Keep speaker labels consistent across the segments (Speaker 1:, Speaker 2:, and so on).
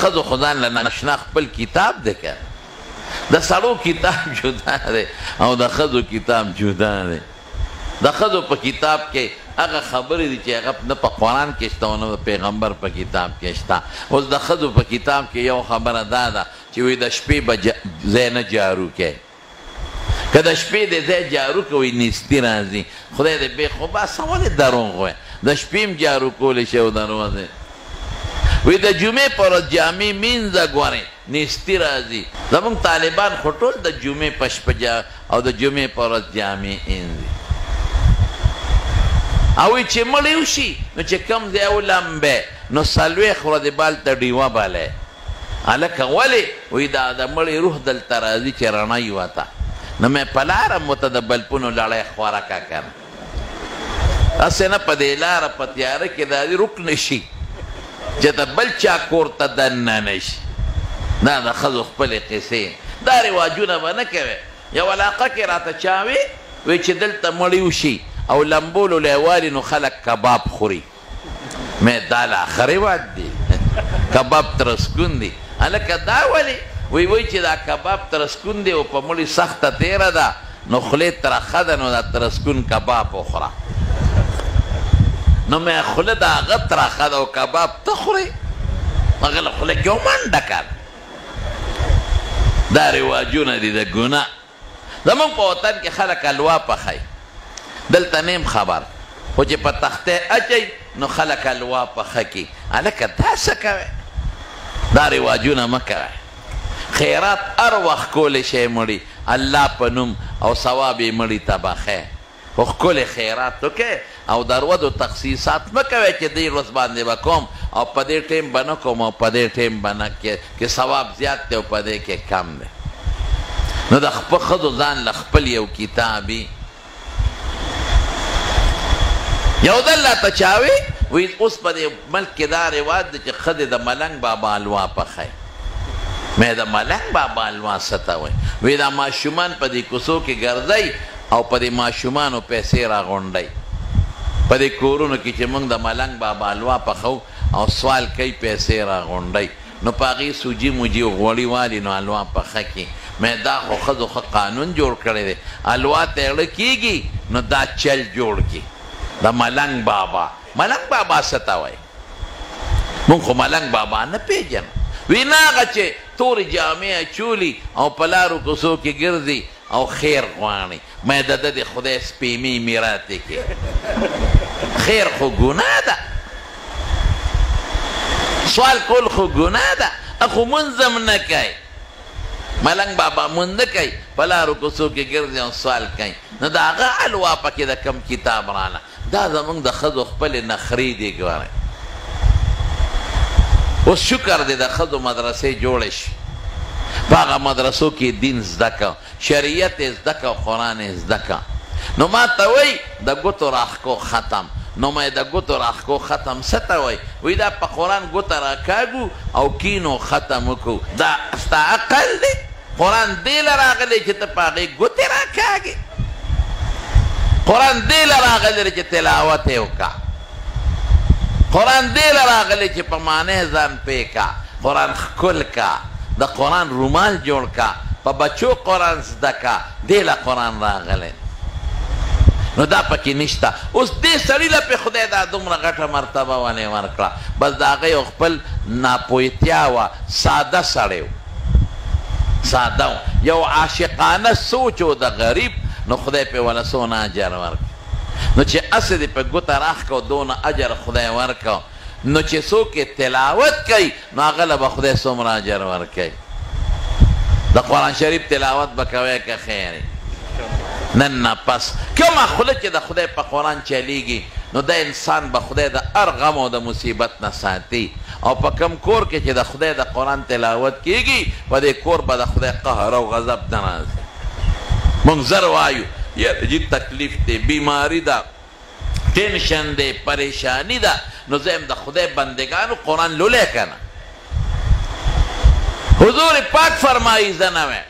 Speaker 1: ښځو خو ځان له ناشنا خپل کتاب دی که د سړو کتاب جدا دی او د ښځو کتاب جدا دی. د ښځو په کتاب کې هغه خبرې دي چې هغه نه په قرآن کې شته او نه د پیغمبر په کتاب کې شته. اوس د ښځو په کتاب کې یو خبره دا ده چې وایي د شپې به ځای نه جارو کوي، که د شپې د ځای جارو کوي نیستي راځي. خدای دې بې خو باسه ولې دروغ وایي، د شپې هم جارو کولی شي او دروازې. وایي د جمعې په ورځ جامې مینځه ګورې نیستي راځي. زموږ طالبان خو ټول د جمعې په شپه او د جمعې په ورځ جامې اینځي. او وایي چې مړی وشي نو چې کوم ځای ولمبی نو 40 ورځې به هلته ډیوه بلی. هلکه ولې؟ وایي دا د مړي روح دلته راځي چې رڼا یې ورته. نو مې په لاره هم ورته د بلپونو لړۍ خوره کړه که نه، هسې نه په دې لاره په تیاره کې دا رک نه شي چې د بل چا کور ته دننه نه شي. دا د ښځو خپلې قصې، دا رواجونه به نه کوې. یو علاقه کې راته چا وي وایي چې دلته مړی وشي او لمبولو له والي نو خلک کباب خوري. مې دا لا ښه رواج دی، کباب ترسکون دی. هلکه دا ولې؟ وایي وایي چې دا کباب ترسکون دی او په مړي سخته تېره ده نو خولې ترخه ده نو دا ترسکون کباب وخوره. نو مې خوله د هغه ترخه ده او کباب ته خورې، هغه له خوله کې ومنډه کړه. دا رواجونه دي د ګناه. زموږ په وطن کې خلک حلوا پخوي، دلته نیم خبر، خو چې په تختې اچوي نو خلک حلوا پخه کړي. هلکه دا څه کوې؟ دا رواجونه مه کوئ. خیرات هر وخت کولی شئ مړي الله په نوم او ثواب یې مړي ته بخښی، خو ښکلی خیرات وکړئ او د ورځو تخصیصات مه کوئ چې دې ورځ باندې به کوم او په دې ټیم به نه کوم او په دې ټیم به نه کې ثواب زیات دی او په دې کې کم دی. نو د ښځو ځان له خپل یو کتابي. یو ځل راته چا وي وایي اوس په دې ملک کې دا رواج دی چې ښځې د ملنګ بابا حلوا پخوي. مې د ملنګ بابا حلوا څه ته وایي؟ وایي دا ماشومان په دې کوڅو کې ګرځئ او په دې ماشومانو پیسې راغونډئ. په دې کورونو کې چې موږ د ملنګ بابا حلوا پخو او سوال کوي پیسې راغونډئ، نو په هغې سوجي موجي او غوړي والي نو حلوا پخه کړي. مې دا خو ښځو ښه قانون جوړ کړی دی، حلوا ته اړه کېږي نو دا چل جوړ کړي د ملنګ بابا. ملنګ بابا څه ته وایي؟ موږ خو ملنګ بابا نه پېژنو. وایي نه هغه چې تورې جامې اچولي او په لارو کوڅو کې ګرځي او خیر غواړي. مې د ده د خدای سپیمې میراتې کې خیر خو ګناه ده، سوال کول خو ګناه ده، خو مونځ هم نه کوي. ملنګ بابا مونځ نه کوي، په لارو کوڅو کې ګرځي او سوال کوي. نو د هغه حلوا پکې د کم کتاب راله. دا زموږ د ښځو خپلې نخرې دي. ګورئ اوس شکر دی د ښځو مدرسې جوړې شي، په هغه مدرسو کې دین زده که، شریعت یې زده که، قرآن یې زده که. نو ما ته وایي د ګوتو راښکو ختم. نو مې د ګوتو راښکو ختم څه ته وایي؟ وایي دا په قرآن ګوته راکاږو او کینو ختم وکړو. دا ستا عقل دی؟ قرآن دې له راغلی چې ته په هغې ګوتې راکاږې؟ قرآن دې له راغلی چې تلاوت یې وکړه، قرآن دې له راغلی چې په معنی ځان پوه کړه، قرآن ښکل کړه، د قرآن رومال جوړ کړه، په بچو قرآن زده کړه، دې له قرآن راغلی. نو دا پکې نشته. اوس دې سړي له پې خدای دا دومره غټه مرتبه ولې ورکړه؟ بس د هغه یو خپل ناپوهتیا وه، ساده سړی و، ساده و، یو عاشقانه سوچ و د غریب، نو خدای پې وله څونه اجر ورکړ. نو چې هسې دې په ګوته راښکه دونه اجر خدای ورکړ، نو چې څوک یې تلاوت کوي نو هغه له به خدای څومره اجر ورکوي. د قرآن شریف تلاوت به کوی که خیر؟ نن نه پس کومه خوله چې د خدای په قرآن چلیږي نو دا انسان به خدای د هر غم او د مصیبت نه ساتي. او په کوم کور کې چې د خدای د قرآن تلاوت کیږي په دې کور به د خدای قهر او غضب نه راځي. موږ زر وایو یاره جي تکلیف دی، بیماری ده، ټینشن دی، پریشانی ده، نو زه هم د خدای بندګانو قرآن لولې که نه؟ حضور پاک فرمایي زه نه وایم،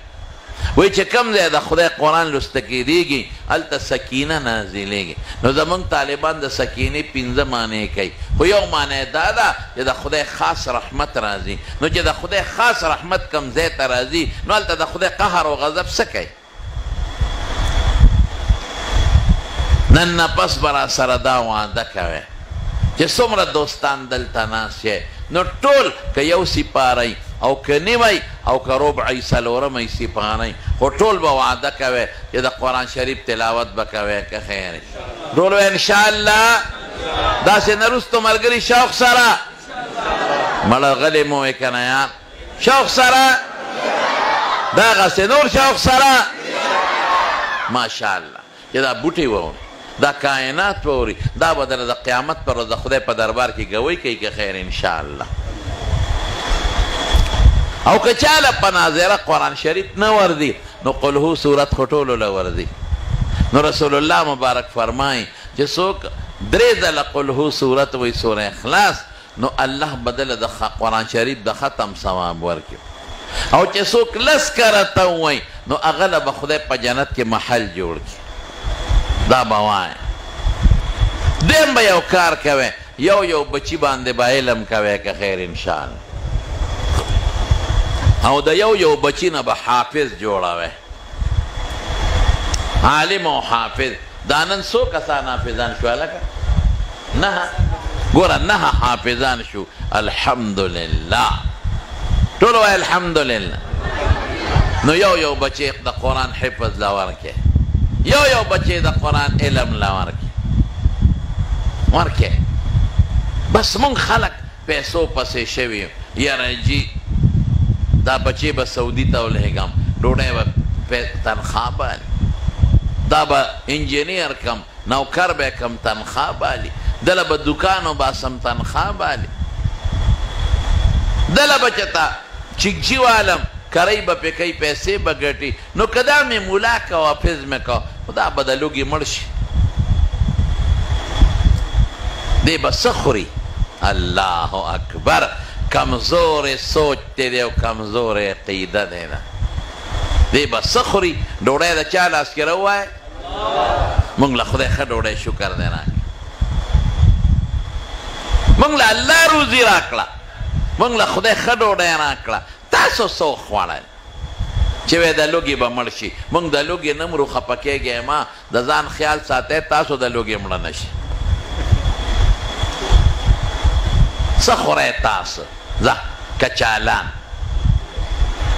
Speaker 1: وایي چې کوم ځای د خدای قرآن لوسته کېدېږي هلته سکینه نازلېږي. نو زموږ طالبان د سکینې 5 معنی کوي، خو یو معنی دا ده چې د خدای خاص رحمت راځي. نو چې د خدای خاص رحمت کوم ځای ته راځي نو هلته د خدای قهر او غضب څه کوي؟ نن نه پس به راسره دا وعده کوئ چې څومره دوستان دلته ناست یئ نو ټول که یو سپاره او که نیمه او که ربع څلورمه سپاره، خو ټول به وعده کوئ چې د قرآن شریف تلاوت به کوئ که خیر. ټول وایئ انشاءالله. داسې نه وروستو ملګري شوق سره مړه غلې مو وې که نه یار، شوق سره دغسې نور شوق سره ماشاءالله. چې دا بوټي ووري، دا کائنات ووري، دا به درله د قیامت پر ورځ د خدای په دربار کې ګوی کوي که خیر انشاءالله. او که چا له په ناظره قرآن شریف نه ورځي نو قل هو سورت خو ټولو له ورځي. نو رسول الله مبارک فرمایي چې څوک 3 ځله قل هو سورت وایي سوره اخلاص، نو الله به ده له د قرآن شریف د ختم ثواب ورکړي. او چې څوک 10 کرته ووایي نو هغه له به خدای په جنت کې محل جوړ کړي. دا به وایې. دویم به یو کار کوی، یو یو بچي باندې به علم کوی که خیر انشاءالله، او د یو یو بچي نه به حافظ جوړوی، عالم او حافظ. دا نن څو کسان حافظان شو هلکه؟ 9. ګوره 9 حافظان شو، الحمدلله. ټول وایه الحمدلله. نو یو یو بچی د قرآن حفظ له ورکې، یو یو بچی د قرآن علم له ورکې ورکې. بس مونږ خلک پیسو پسې شوي یو، یاره جي دا بچی به سعودي ته ولېږم، ډوډۍ به تنخوا بالي، دا به انجینیر کم، نوکر به کم، تنخوا بالي، دله به دوکان وباسم، تنخوا بالي، دله به چې تا چکچي والم، کرۍ به پې کوي، پیسې به ګټي. نو که دا مې ملا که او حافظ مې که، خو دا به د لوږې مړ شي، دی به څه خوري؟ الله اکبر. کمزورې سوچ دی دی او کمزورې عقیده دی ده. دی به څه خوري؟ ډوډۍ د چا لاس کې راووایه؟ موږ له خدای ښه ډوډۍ شکر دی راکړه، موږ له الله روزي راکړه، موږ له خدای ښه ډوډۍ راکړه. تاسو څه وخوړل چې وایي د لوږې به مړ شي؟ موږ د لوږې نه مرو، خفه کېږئ ما، د ځان خیال ساتئ، تاسو د لوږې مړه نه شي. څه خورئ تاسو؟ ځه کچالان.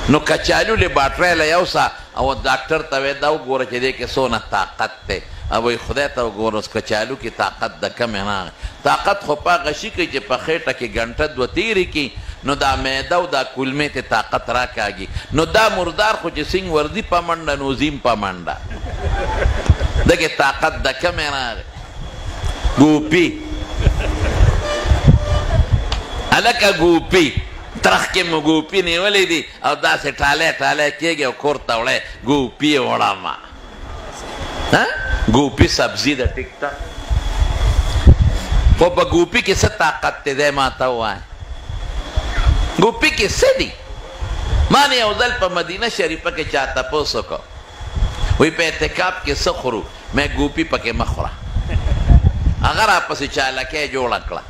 Speaker 1: نو کچالو له باټرۍ له یوسه او ډاکټر ته وایي دا وګوره چې دې کې څونه طاقت دی، او وایي خدای ته وګوره اوس کچالو کې طاقت د کمې راغی. طاقت خو په هغه شي کې چې په خېټه کې ګنټه دوه تېرې کړي نو دا معده او دا کولمې ته طاقت راکاږي. نو دا مردار خو چې څنګه ورځي په منډه نو ځي هم په منډه، دغې طاقت د کمې راغی. ګوپي هلکه ګوپي، ترخ کې مو ګوپي نیولې دي او داسې ټالی ټالی کېږي او کور ته وړی ګوپي وړمه. ګوپي سبزي ده، ټیک ده، خو په ګوپي کې څه طاقت دی؟ دی ما ته ووایه ګوپي کې څه دي؟ ما نه یو ځل په مدینه شریفه کې چا تپوس وکړ، وایي په اعتکاف کې څه خورو؟ مې ګوپي پکې مه خوره. هغه راپسې چالکۍ جوړه کړه،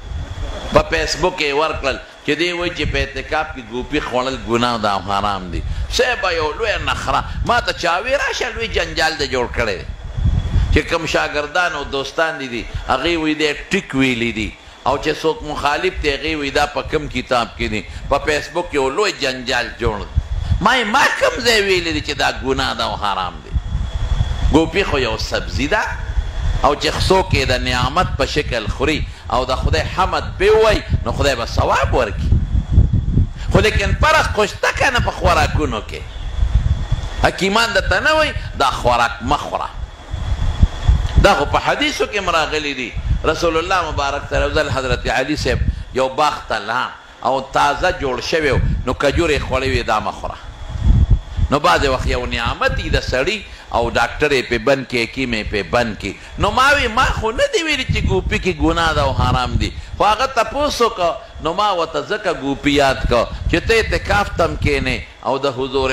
Speaker 1: په فیسبوک یې ورکړل چې دی وایي چې په اعتکاف کې ګوپي خوړل ګناه ده او حرام دي. صاحبه یو لویه نخره ما ته چا وی راشه لوی جنجال دی جوړ کړی دی، چې کوم شاګردان او دوستان دي دي هغې وایي دی ټیک ویلي دي، او چې څوک مخالف دی هغې وایي دا په کوم کتاب کې دي. په فیسبوک یو لوی جنجال جوړ دی. ما یې ما کوم ځای ویلي دي چې دا ګناه ده او حرام دی؟ ګوپي خو یو سبزي ده او چې څوک یې د نعمت په شکل خوري او د خدای حمد پې ووایي نو خدای به ثواب ورکړي. خو لیکن فرق خو شته که نه په خوراکونو کې؟ حکیمان درته نه وایي دا خوراک مه خوره، دا خو په حدیثو کې هم راغلي دي. رسول الله مبارک سره یو ځل حضرت علي صاحب یو باغ ته لاړ او تازه جوړ شوی و، نو کجورې خوړې وې دا مه خوره. نو بعضې وخت یو نعمت یي د سړي او ډاکټر یې پې بند کړي، حکیم یې پې بند کړي. نو ما وی ما خو نه دی ویلي چې ګوپي کې ګناه ده او حرام دي، خو هغه تپوس وکړ نو ما ورته ځکه ګوپي یاد کړ چې ته اعتکاف ته هم کښېنې او د حضور